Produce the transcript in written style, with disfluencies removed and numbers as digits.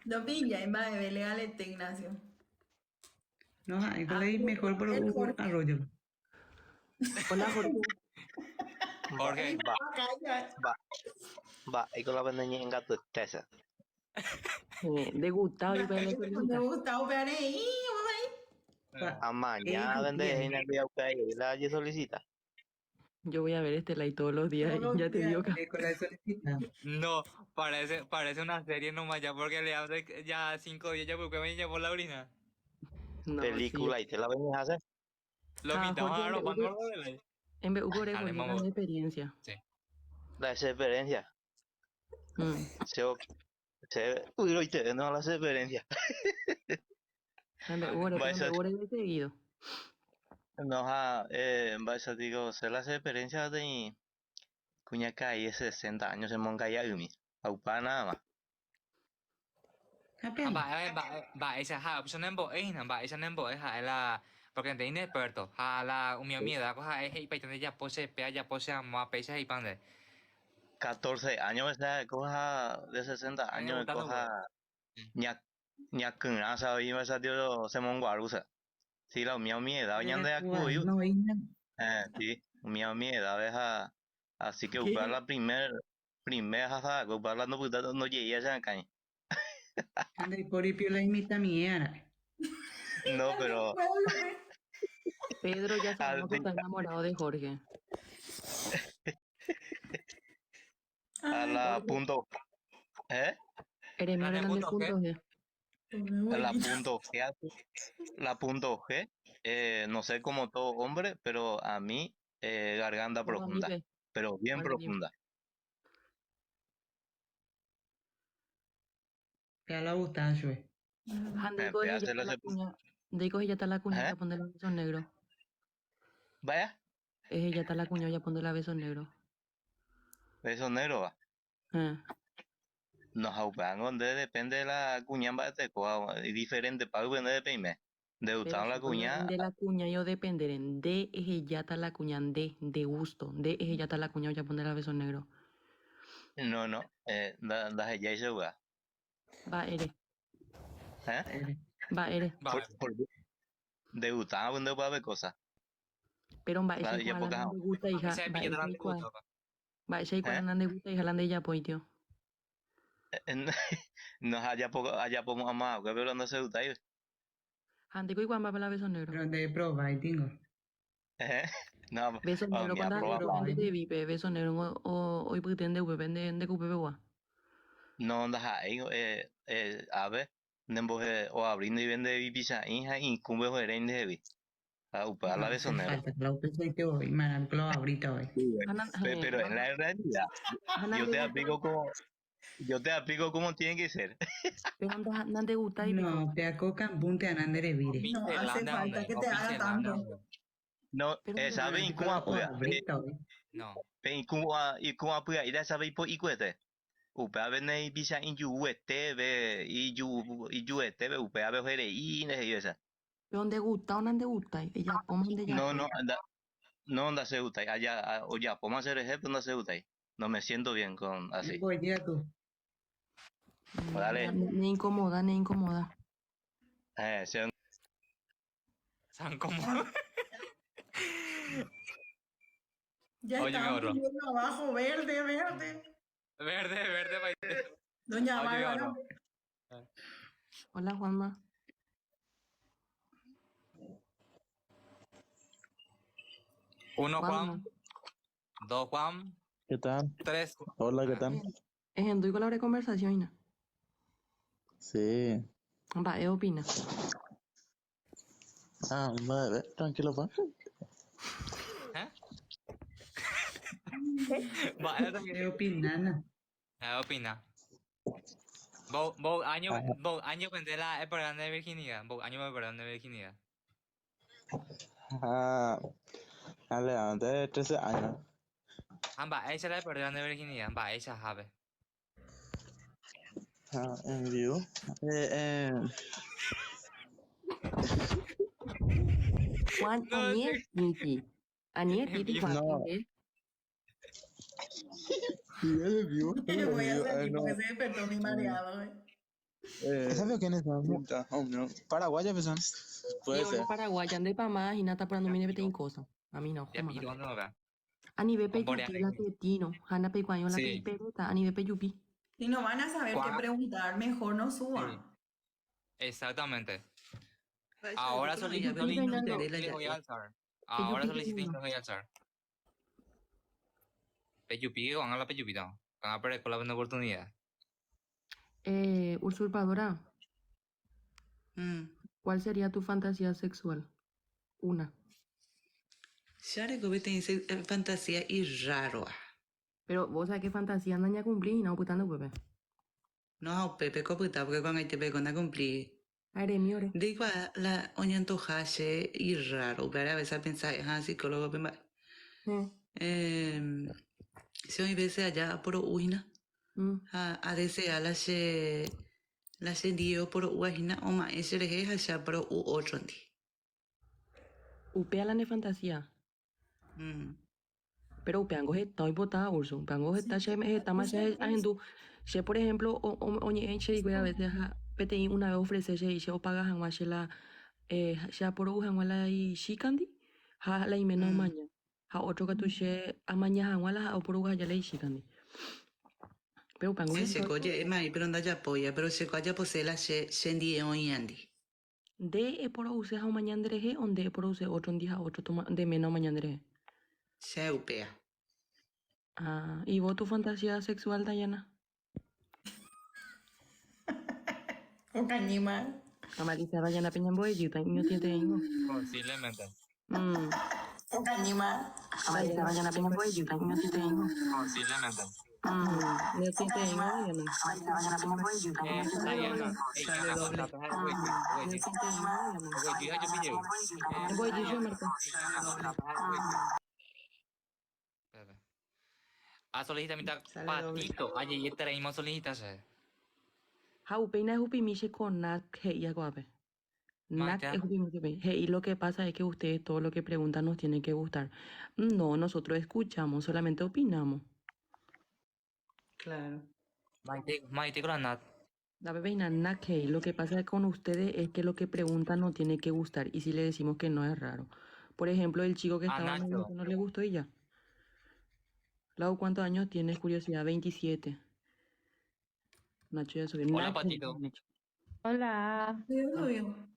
Ndopillái mba'eve legalete Ignacio. No, ha'éko la mejor por El un Jorge. arroyo. Hola, Jorge. Jorge. Mba, mba, mba'éiko la pene ñe'ẽngatuetése. Eh, degustado y para Me gusta upéva rei, upéva Amaña Ey, pende bien. hína upéva la jesolicita. Yo voy a ver este live todos los días, Todos los ya te días. digo que Con la solicita. No, parece, parece una serie nomás ya porque le hace ya 5 días ya porque me llevó la orina. no, sí. Película y te la venís a hacer. Lo Ah, mitad Jorge, a en arropando Uber, en vez Uber Dale, es vamos. una experiencia. La experiencia. Se, se, uy, oíste, no la experiencia. En vez Uber, Va en a ser- Uber es seguido. No, ja, va a digo, se la experiencia de cuñaca y 60 años en Moncaya Umi. Aupa nada más. Apenas. Mba'e, mba'e, mba'eichaha opcionembo'éhína, mba'eicha nembo'e ha'e la porque nde inexperto ha la umi omiedad ko ha'e he'ipaite ndejapo chepe ajapo che amo péicha he'ipa nde. 14 años, o sea, cosa de 60 años, gustando, cosa ña ñakyrã sabe, esa tío se monguarusa. Sí, la mía mi edad, ñande acudió. No, Ina. Sí, mía mi edad, deja. Así que buscar la primer, primera jaza, buscar la no puta no llegué a esa caña. André Coripio la imita mi era. No, pero Pedro ya sabemos que Al- está enamorado de Jorge. a la punto, ¿eh? Eres ¿La más de grande punto punto G? G. A la punto G, la punto G, no sé cómo todo hombre, pero a mí, garganta No, a mí profunda, ve. pero bien Guarani. profunda. Ya la gustaba, yo. Han de coge ya Hacer está la la sep- cuña. De coge ya está la cuña, ¿Eh? ya pone la beso negro. Vaya, Es ya está la cuña, ya pone la beso negro. beso negro va. Eh. No, jaupango, de depende de la cuñamba de tecoa, y diferente pago de peime. De Pero gustaba la si no cuña, de la cuña yo depender en de es ya está la cuña de gusto, de es ya está la cuña ya pone la beso negro. no, no, da, da ya hice jugar. Va ere, ¿Eh? va ere. Va, Por, por, de gustaba cuando para ver cosas. Pero va Claro, ese ya cual poca- de gusta hija, ese va piquete ese te cual, gusta, pa. va ese cual ¿Eh? de gusta hija de ella poitio. No, allá poco, allá poco amado, que pero no se gusta ahí. Ande igual va para la beso negro. Pero de proba, y tengo. ¿Eh? No, Beso oh, negro mi cuando aproba, proba. de vipe, beso negro o hoy pretende vende de cupe gua. no, andas ahí, a ver, nemboje, o abriendo y vende vipisa hija y cumbe joder de vi. A upar la beso negro. Falta, la UPC que voy, man, lo ahorita hoy. Pero en la realidad, yo te aplico como, yo te aplico como tiene que ser. Pero anda ande gusta y No, te acocan, punte a nandere vire. No hace Pincelanda, falta hombre, que o te haga pincelanda, tanto. hombre. No, Pero no, sabe no, en cómo apoya, Ahorita hoy. No. en cómo y cómo apoya, y ya sabe por icuete. Upe vende y pisa en yuete ve y yu y yuete ve upe ave jere y ne y esa. Pero donde gusta o no ande gusta y ella poma de ya. No, no, anda, no anda se gusta, allá o ya, podemos hacer ejemplo, no se gusta. No me siento bien con así. Voy, llega tú. Dale. Ni incomoda, ni incomoda. Se San como. Ya Oye, estaban mi oro. pidiendo abajo, verde, verde. Verde, verde, paite. Doña Oye, mi Bárbara. oro. Hola, Juanma. Uno Juanma. Juan, dos Juan, ¿Qué tal? tres. Hola, ¿qué tal? Es en con la conversación, Ina. Sí. Va, ¿qué opina? Ah, madre, tranquilo, pa. ¿Eh? Va, ella también. ¿Qué opinan? Eh, opina. Vos, vos año, Ajá. vos año vendé la el programa de virginidad. Vos año me programa de virginidad. Ah, dale, antes de 13 años. Amba, ella la programa de virginidad. Amba, ella sabe. Ah, en vivo. Juan, No, Aniel, Niti. Aniel, En Titi, vivo. Juan. No. ¿eh? Sí, en vivo. Voy a en vivo, salir no. porque se despertó mi mareado. eh. Eh, ¿Sabes quiénes son? Pinta, oh, no. Paraguayos pues son. Puede Yo ser. no paraguaya, ande pa más y nata por no mire petein cosa. A mí no, Ya joma. piro no va. Ani ve pe Hombre, yupi la tetino, jana pe guayo la Sí. pe pereta, ani ve pe yupi. Si no van a saber qué Cuá. preguntar, mejor no suban. Exactamente. Ahora solicito Fernando. le voy a alzar. Ahora Peyupi solicito uno. le voy a alzar. Peyupi, van a la peyupita. Van a perder con la buena oportunidad. Usurpadora, ¿cuál sería tu fantasía sexual? Una. Che te dice fantasía y raro. Pero vos sabés qué fantasía andan ya cumplí y no putando pepe. No, Pepe copita, porque cuando te pego no cumplí. Are miore. Digo, la oñantojache y raro, pero a veces pensar, ah, psicólogo, pe, eh, si hoy veces allá por uina, a desear la che dio por uajina o ma ese reje allá por u otro ndi. Upea la ne fantasía. Pero upeango está hoy botada, Urso. Upeango está che me está más che ajendu. Che, por ejemplo, o o oñe che digo a veces ja peteĩ una vez ofrece che che o paga hag̃ua che la che aporo'u hag̃ua la ichíkandi ha la imena omaña. Ha otro katu che amaña hag̃ua la ha'e oporo'u aja la ichíkandi. Pero upeango Sí, heta che oye, mai, pero ndajapoia, pero che ajapose la che che ndie oĩandi. Nde eporo'use ha omaña nderehe o nde eporo'use otro ndi ha otro toma nde mena omaña nderehe. Che upéa. Ah, ¿y vos tu fantasía sexual, Dayana? Ocañima. Mamá dice Dayana Peña Mbo'ejýta, iñotĩetereíngo. Posiblemente. Ocañima. Mamá dice Dayana Peña Mbo'ejýta, iñotĩetereíngo. Posiblemente. Iñotĩetereíngo, Dayana. Dayana. Ey, Sale ajá, doble. ajá, ajá, güey, güey, güey, güey, yo pillé. Mbo'ejy che, Marta. Espérate. A solicita mitad Sale doble. patito. Ayer y traímos solicita se. Ha upéi ndahupimi che ko Nat he'i ako'ápe. Nat Maite. ehupimi chupe. He'i lo que pasa es que ustedes todo lo que preguntan nos tiene que gustar. No, nosotros escuchamos, solamente opinamos. Claro. Maite, Maite con la Nat. La bebé Nat he'i, lo que pasa con ustedes es que lo que preguntan no tiene que gustar y si le decimos que no es raro. Por ejemplo, el chico que A estaba Nacho. hablando que no le gustó y ya. Lau, ¿cuántos años tienes? Curiosidad, 27. Nacho ya subió. Hola, Nacho, Patito. Nacho. Hola. Obvio.